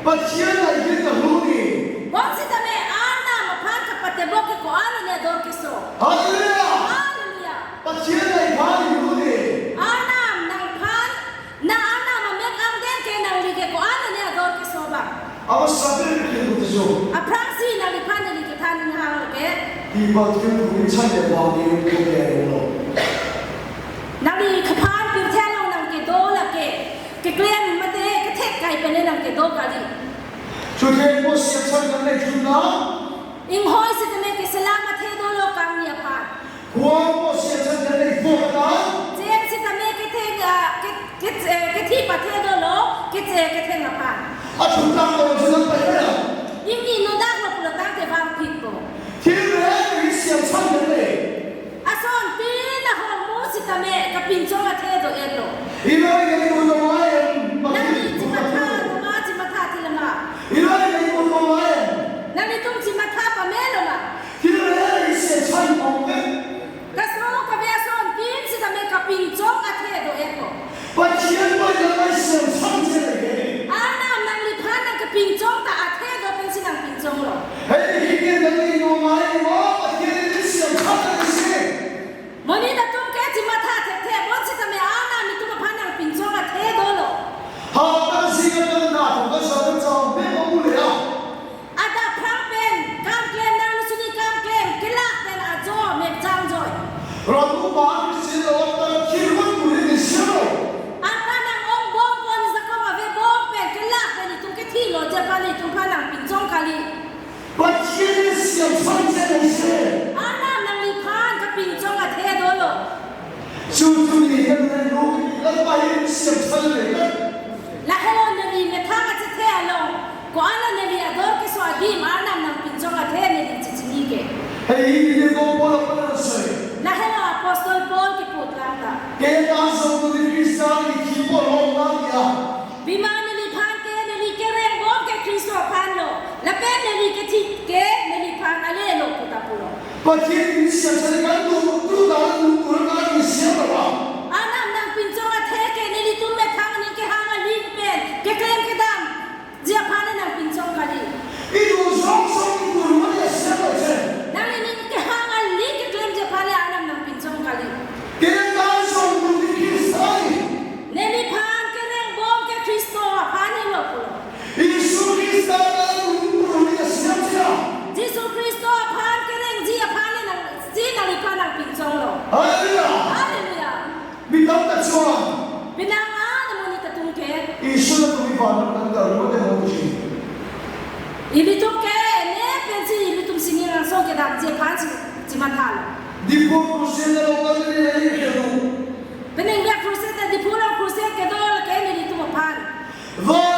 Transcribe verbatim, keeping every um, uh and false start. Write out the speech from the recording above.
Pathian ahin ta huni. Bonsitame Arnam aphan kapatebok ke ko-an lo ne ador keso. Hallelujah. Hallelujah. Pathian ahin ta huni. Arnam nangphan, na Arnam amek angden ke nangli ke ko-an lo ne ador keso abang. Aba sabe ke tu jo. Aphrangsi nangliphan neli kethan hang ke. Di bat ke tu chan de ba ni ko ke lo. Nangli kaphan pirthe along nangkedo lake. Keklem mate kethek kai pen nangkedo kali. Chuthe mo siap san kan le chuna. Inghoi sitame keselam athe dolo kangni aphan. Hua mo siap san kan le hua kata. Cheng sitame ketheng, ah, ke, ke, eh, kethip athe dolo, ke, eh, ketheng aphan. Achutang lo chuna pai ya. Ingni nodak lo pulo tangte vangphitpo. Thilre ri siap san kan le. Asonpin ahormu sitame kapinchong athe do-et lo. Iloi neli un loma em, nangli chimatha loma, chimatha thi loma. Iloi neli un loma em. Nanglitum chimatha pame loma. Thilre isi chan ong ke. Kaso kave asonpin sitame kapinchong athe do-et lo. Pathian bai lamai siam san che lage. Arnam nangliphan nangkapinchong ta athe do pensi nangpinchong lo. Hei, hei, hei, nangli nongai mo, Pathian ni siam san lage si. Monit atum ke chimatha thekthe, bonsitame Arnam itum aphan nangpinchong athe dolo. Ha, ta si ka ta na, ta sa ta sa, me mo mu le ya. Adap phrang pen kam klem nang, suni kam klem kelak pen ajo mekjang joi. Ramu ba si lo ta khirwan kuri ni siro. Arpa nang-ong bom pon, jakong ave bom pen kelak pen itum kethi lo, je aphan itum aphan nangpinchong kali. Pathian ni siam san che lage. Arnam nangliphan kapinchong athe dolo. Chu chu ni kan na lo, kan bai siam san le kan. Lahelo neli methang achethe along, ko-an lo neli ador keso adim Arnam nangpinchong athe neli chechini ke. Hei, ini ko Paul apa na sai. Lahelo Apostle Paul kepu tlang ta. Ke ta so tu di Krista ni ki Paul lo na ya. Pima neliphan ke neli kereng bom ke Khristo aphan lo. Lapen neli kethi ke neliphan ale lo pu ta pulo. Pathian ni siam san kan tu, tu ta tu, tu ta ni siam lo. Arnam nangpinchong athe ke nelitum methang aning kehang aling pen keklem kedamji aphan nangpinchong kali. Itu song song itu rumah dia siapa je? Nangli ning kehang aling keklemji aphan Arnam nangpinchong kali. Kita song tu di Krista ni. Neliphan kereng bom ke Khristo aphan lo pulo. Jisu Krista ta tu rumah dia siapa je? Jisu Khristo aphan kerengji aphan nangsi nangliphan nangpinchong lo. Hallelujah. Hallelujah. Bitam ta chuan. Penang an amonit atum ke. Isu na tumi van na tang da ro de mo chi. Ilitum ke ne pensi ilitum singing aso kedamji aphan si, chimatha lo. Diphu Crusade lo kan ni ai ke lo. Penang ya Crusade, Diphu lo Crusade kedo ke nelitum aphan. Va